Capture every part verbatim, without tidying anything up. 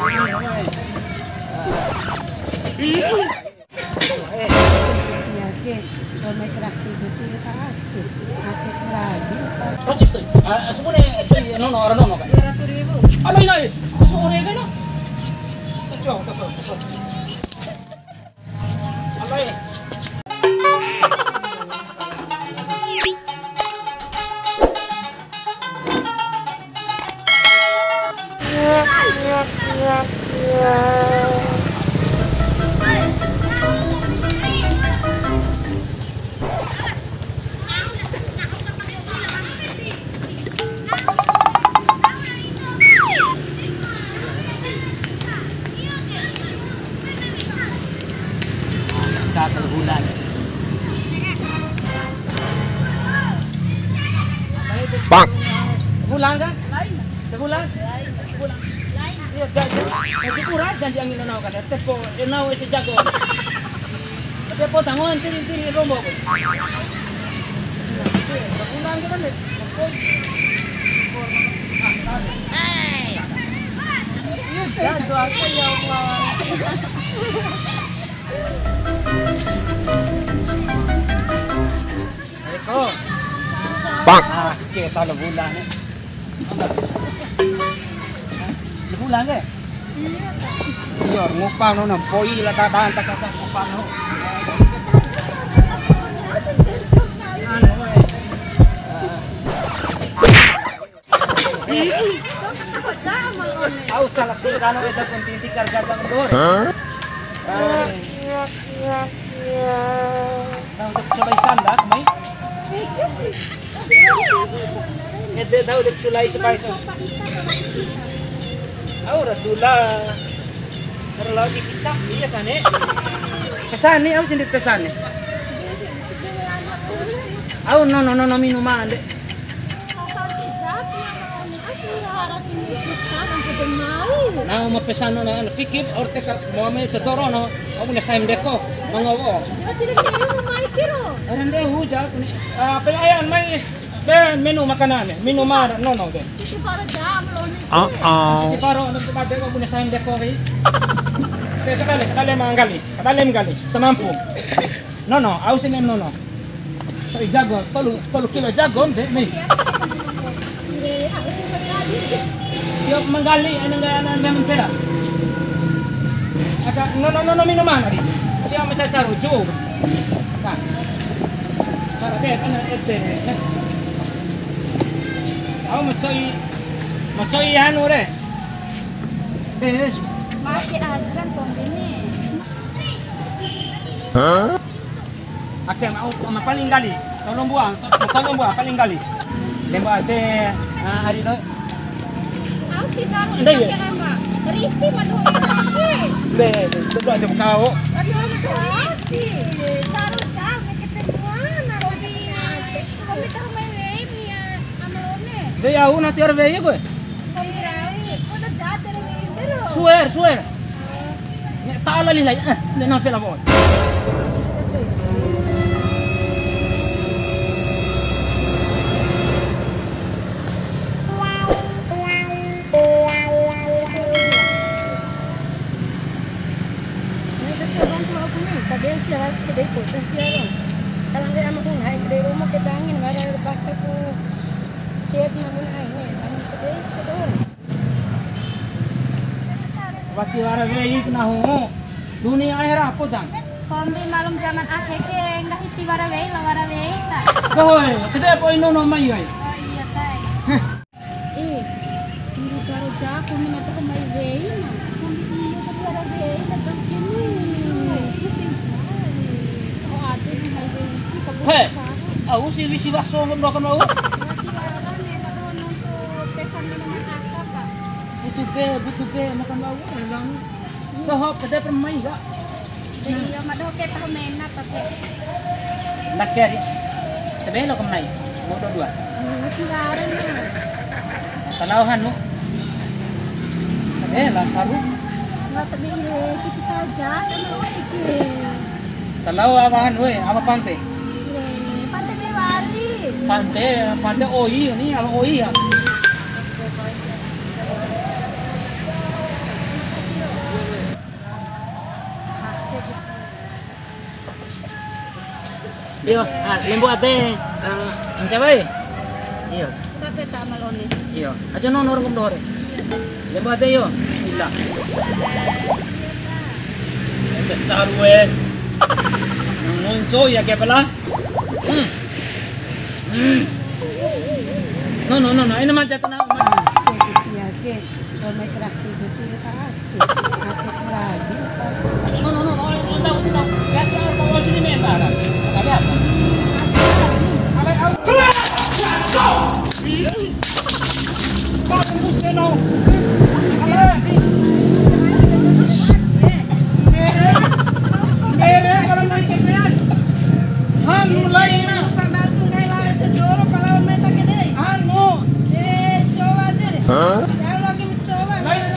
Sia ke, kalau naik traktir di sini tak aktif. Aktif lagi. Kocif tuh. Ah, semua nih, cuy, nono, orang nono kan? Dua ratus ribu. Alo, ina, eh. Semua nih, kan? Coba, coba, coba. Alo, eh. Bang. Bulan kan? Lain. Sebulan? Lain. Sebulan. Lain. Iya, janji. Janji kurang, janji angin nau kan. Tepo, eh, nau ese jago. Tepo tangon, tiri, tiri, rombo. Sebulan kan, deh. Iya, jago aku, ya Allah. Assalamualaikum. Bang. Ah, kita lebulan ni. Lebulan ke? Iya, ngupang no, nampoi lah, tahan, tahan, tahan, ngupang no. Anu, weh. Au salah kira dano eda pun tinti karga bang dor. Hah? Nah, untuk coba isan dah, mai. Ede tahu dek culai sepai so. Au ratula. Terlalu dipicak iya kan, eh? Pesan nih, au sendiri pesan nih. Au no no no no minuman deh. Nah, ma pesano na fikip orte ka mame te toro no. Aku na saim deko. Mangowo. Eren de huja kuni. Ah, pelayan mai is-, de menu makanan, menu mar, no, no, de. Ah, ah. Paro na made aku na saim deko, guys. De, kadale, kadale manggali. Kadale manggali. Semampu. No, no, au sini no, no. Soi jago, tolu, tolu kilo jago, de, nih. Tio manggali, ana ngga, ana ngga mensera. Aka, no, no, no, no, minuman tadi. Tio ma cacaru, ju. Nah. Para de, ana ete, ne. Au ma coi, ma coi anu re. Des. Mati aja kombi ni. Hah? Ake, ma, ma paling nggali. Tolu mbua, to-, tolu mbua paling nggali. Lembo ade, ah, ari do. Au si taru. Ndai, ya? Ake ama. Risi ma doho ira. Be, coba aja kau. Aduh, risi. Taru jam, kita mana? Kombi, kombi taru mai wei ni ya, ama Lone. Be, ya, una tiar wei gue. Kombi rau, kau dah jahat dari wei, bro. Swear, swear. Ne'e ta'a lali lai, eh, ne'e nafe labo. Ne'e kete bantu aku ni, kabel sia, kedai kota sia lo. Kalau nggak ama ku ngai kedai rumah kita angin, baru baca ku chat namun ai ni, angin kedai sedon. Wati wara wei nahu. Dunia akhir apa, Dang? Kombi malum zaman akhir ke, nggahi ti wara wei, la wara wei ta. Dohoe, kede apa ino no mai, wei? Oh, iya, tai. Heh. Eh, ini baru jago, mina tahu mai wei, na. Kombi iyo, tapi wara wei, na, Dang, kini. Pusing sekali. Oh, ada yang mai wei, itu kabur. Heh. Jago. Au si wisi waso, ndokan au. Wati wara, ne, baru nonton pesan minuman apa, Pak? Butuh be, butuh be, makan bau, elang. Doho, pede permai, ya. Iya, ma doho ke tahu mena, tapi. Ndake ari. Tebe lo kemnai. Mau dua-dua. Iya, kira-kira. Talau hanu. Tebe lah, saru. Nggak, tapi iya, kita aja, sama lo iki. Talau apa hanu, eh, apa pante? Iya, pante Mewari. Pante, pante oi, ini apa oi ya? Iyo, ah, lembo ade, ah, anca wai. Iyo. Sampe ta Ama La One. Iyo, aja no norong doho re. Lembo ade iyo. Ila. Ente caru e. Ngonco ya ke pala. Hmm. Hmm. No, no, no, no. Ini mah jatah nama. Ke bisi ake, to mai traktir bisi ake. Ake traktir. No, no, no, no. Tahu, tahu. Ya, siapa mau sini memang. Ada apa? Ada apa? Hanu laina. Hanu. Hah? Laina.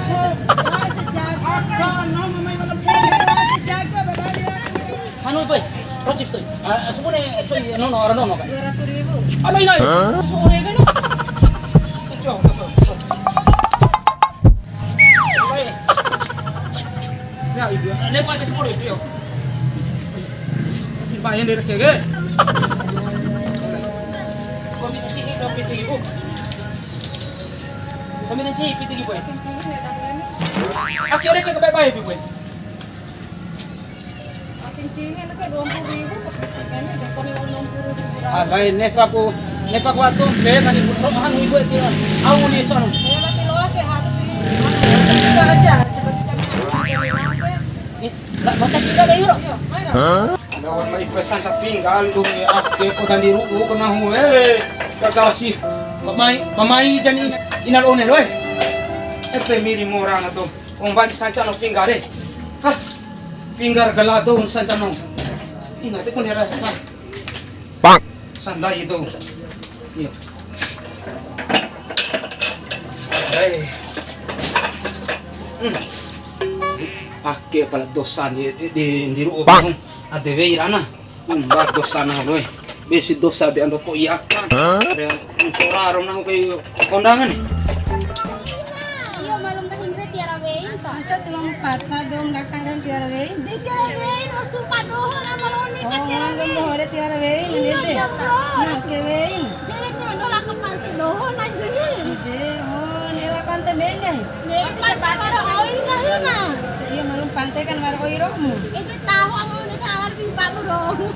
Hanu boy, rocip toy. Ah, sukune coy, nono, ora nono ka. Dua ratus ribu. Alai, alai. Hah? Sukune kan? Coy, coy, coy. Alai. Ya, ibu. Lepo aja semua, ibu. Tiba yang dari kege. Kau minta sini, kau piti ibu. Kau minta sini, piti ibu. Akhirnya ke baik-baik, ibu. Cincin ini kan dua puluh ribu, pakai ikannya, dan kami enam puluh ribu. Ah, lain, nefa ku, nefa ku atu, be, tadi ku, roh, anu, ibu, itu, au, ni, sono. Saya mati loa, kayak harus di, kita aja, seperti kami, kami, kami, Ih, nggak baca kita deh, yuk. Iya, mana? Ada orang mai pesan sapi, nggak, lu, ya, ah, kayak kota di ru-, ru-, kena, hu, eh, gagal sih. Pamai, pamai jani ina-, ina La One, loh, eh. Eh, pe miri morana tuh. Omban sanca no pingga re. Hah? Pingga gala dou sanca no. Ina te kone rasa. Bang. Sandai itu. Iya. Hai. Hmm. Ake pala dosa di, di, di, di ru'u. Bang. Ade wei rana. Umba dosa nahu doe. Besi dosa de ando to'i aka. Hah? De ncora ro nahu kai kondangan. Iyo, malum ka himre tiwara wei, Pak. Masa tulang patna dou ndakang kan tiwara wei? De tiwara wei, wa'ur supa doho na malone ka tiwara wei. Oh, doho de tiwara wei, iyo, ngene de. Jomblo. Nah, ke wei. De re cando la kapal tu doho na sini. Ide, oh, ne'e la pante mengge. Ne'e pante wara oi nggahi na. Iyo, malum pante kan wara oi ro'omu. Ede tahu amun sawar pimpa mu ro'omu.